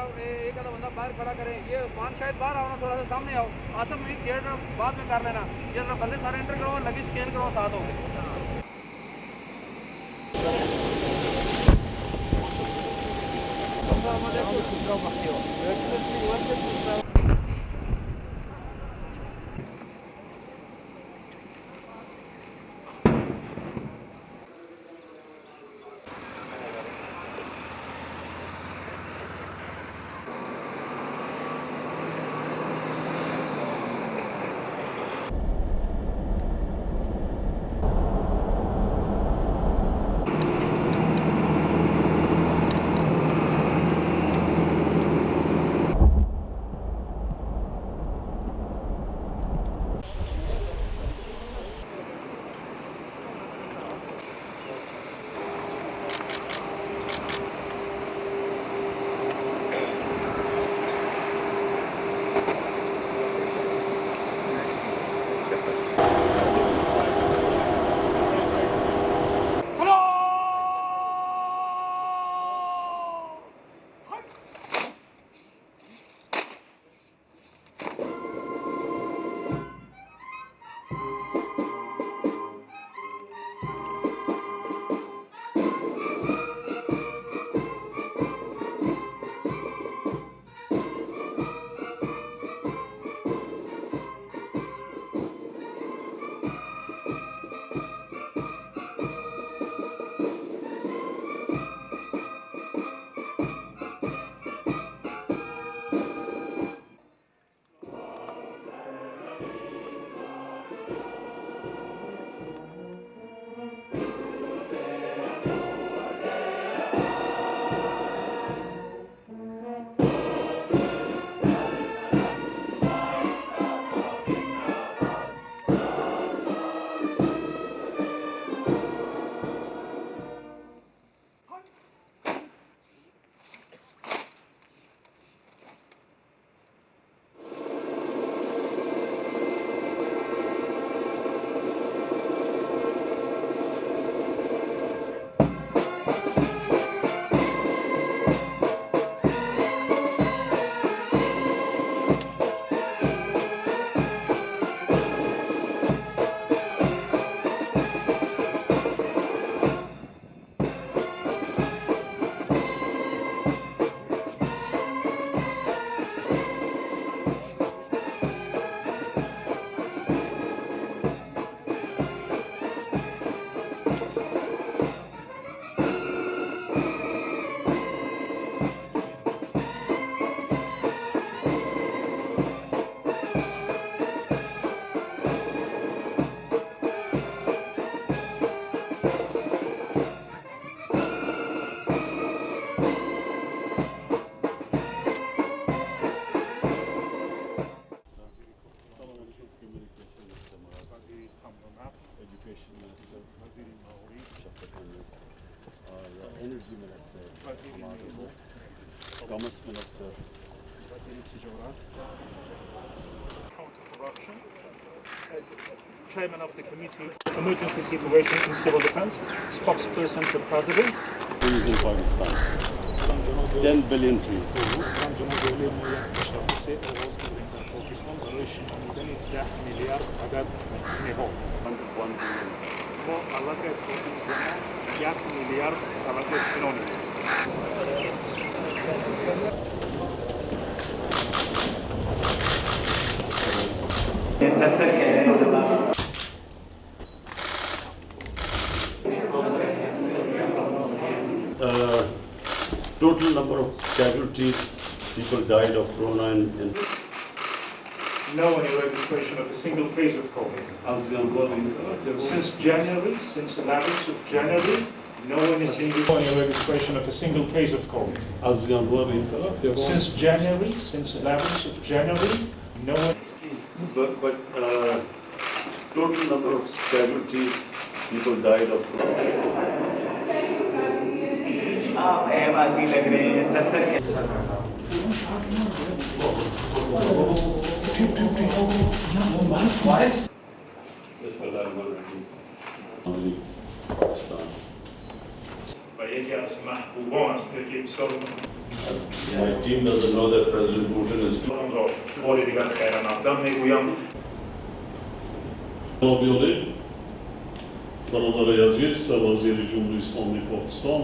एक आधा बंदा बाहर खड़ा करें। ये उस्मान शायद बाहर आओ ना, थोड़ा सा सामने आओ। आसम भी गेट बाद में कर लेना। ये जरा बंदे सारे एंटर करो, लगेज स्कैन करो साथ हो। Energy Minister, Commerce Minister, Counter-corruption, Chairman of the Committee, Emergency Situation in Civil Defense, spokesperson to President. Trees in Pakistan, 10 billion trees. 1 billion. ما علاقة زمان 1 میلیارد علاقة شنونی. Total number of casualties, people died of corona in No any registration of a single case of COVID. Since January, since 11th of January, no any single any registration of a single case of COVID. Since January, since 11th of January, no one. But total number of casualties, people died of. आप अहम आदमी लग रहे हैं sir sir. Pakistan. و یکی از محبوبان است که My team doesn't know that President Putin is ро бори дигар хайрамақдам мегӯям. Биёред, бародари азиз, вазири Ҷумҳурии Исломии Покистон.